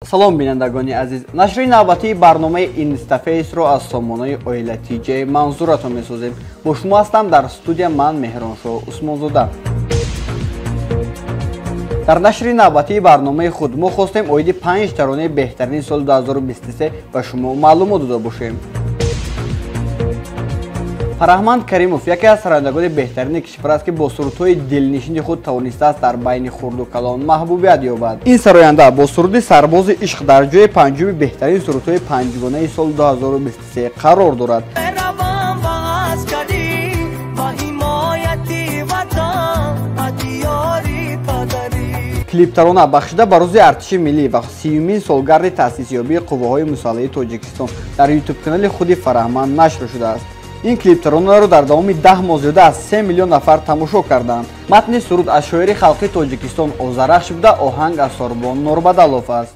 Салом, бинандагони азиз. Нашри навбатии барномаи Инстафейсро аз сомонаи Оила ТЖ манзуратон месозем. Бо шумо ҳастам дар студия ман Меҳроншоҳ Усмонзода. Дар нашри навбатии барномаи худ мо хостем оиди 5 таронаи беҳтарини соли 2023 ба шумо маълумот дода бошем. Фараҳманд Каримов яке аз сарояндагони беҳтарини кишвар аст, ки бо сурудҳои дилнишини худ тавонистааст дар байни хурду калон маҳбубият ёбад. Ин сароянда бо суруди «Сарбози ишқ» дар ҷои панҷуми беҳтарин сурудҳои панҷгонаи соли 2023 қарор дорад. Клиптарона бахшида ба рӯзи артиши миллӣ ва 30-юмин солгарди таъсисёбии қувваҳои мусаллаҳи Тоҷикистон дар ютуб-канали худи Фараҳманд нашр шудааст. Ин клиптаронаро дар давоми 10 моҳ зиёда аз 3 миллион нафар тамошо карданд. Матни суруд аз шоири халқи Тоҷикистон Озарахш буда, оҳанг аз Сорбон Норбадалов аст.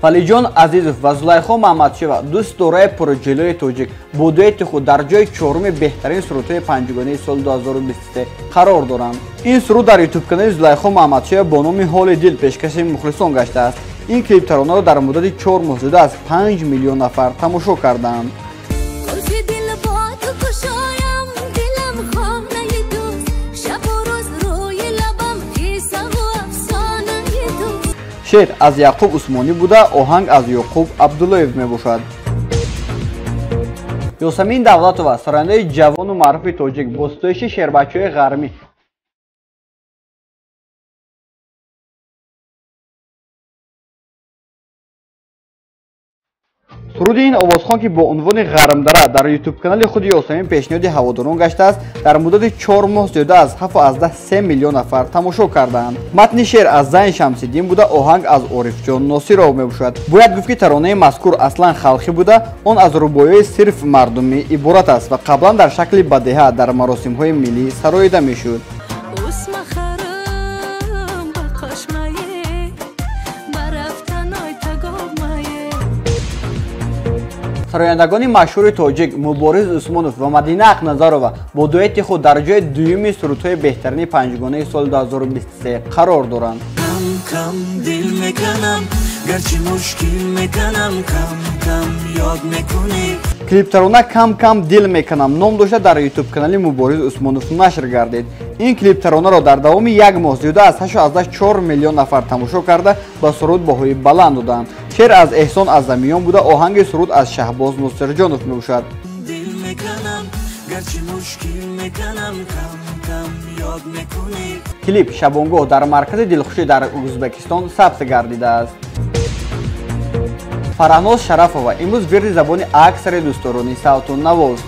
Фалиҷон Азизов ва Зулайхо Маҳмадшева, ду ситораи пурҷилои тоҷик, бо дуэти худ дар ҷои чоруми беҳтарин сурудҳои панҷгонаи соли 2023 қарор доранд. Ин суруд дар ютуб-канали Зулайхо Маҳмадшева бо номи «Ҳоли дил» пешкаши мухлисон гаштааст. Ин клиптаронаро дар муддати 4 моҳ зиёда аз 5 миллион нафар тамошо карданд. Шеър аз Яқуб Усмонӣ буда, оҳанг аз Ёқуб Абдуллоев мебошад. Ёсамин Давлатова, сарояндаи ҷавону маъруфи тоҷик, бо ситоиши шербачаҳои ғармӣ суруди ин овозхон, ки бо унвони «Ғармдара» дар ютуб-канали худи Ёсамин пешниҳоди ҳаводорон гаштааст, дар муддати 4 моҳ зиёда аз 7,3 миллион нафар тамошо кардаанд. Матни шеър аз Зайн Шамсиддин буда, оҳанг аз Орифҷон Носиров мебошад. Бояд гуфт, ки таронаи мазкур аслан халқӣ буда, он аз рубоиҳои сирф мардумӣ иборат аст ва қаблан дар шакли бадеҳа дар маросимҳои миллӣ сароида мешуд. Сарояндагони машҳури тоҷик Мубориз Усмонов ва Мадина Ақназарова бо дуэти худ дар ҷои дуюми сурудҳои беҳтарини панҷгонаи соли 2023 қарор доранд. Клиптарона «Кам-кам дил меканам» ном дошта дар ютуб-канали Мубориз Усмонов нашр гардид. Ин клиптаронаро дар давоми як моҳ зиёда аз 8,4 миллион нафар тамошо карда, ба суруд баҳои баланд доданд. Шеър аз Эҳсон Азамиён буда, оҳанги суруд аз Шаҳбоз Носирҷонов мебошад. Клип шабонгоҳ дар маркази дилхушӣ дар Ӯзбекистон сабт гардидааст. Фараҳноз Шарафова имрӯз вирди забони аксари дӯстдорони савту навоз.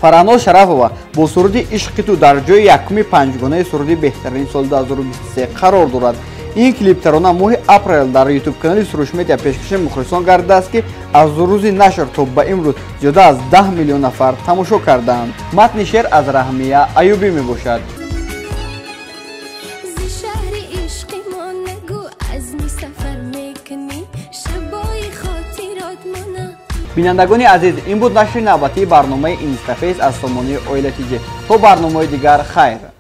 Фараҳноз Шарафова бо суруди «Ишқи ту» дар ҷои якуми панҷгонаи суруди беҳтарини соли 2023 қарор дорад. Ин клиптарона моҳи апрел дар ютуб-канали Сурушмедиа пешкаши мухлисон гардидааст, ки аз рӯзи нашр то ба имрӯз зиёда аз 10 миллион нафар тамошо кардаанд. Матни шеър аз Раҳмия Аюбӣ мебошад. Бинандагони азиз, ин буд нашри навбатии барномаи Инстафейс аз сомонаи Оила ТЖ. То барномаҳои дигар хайр.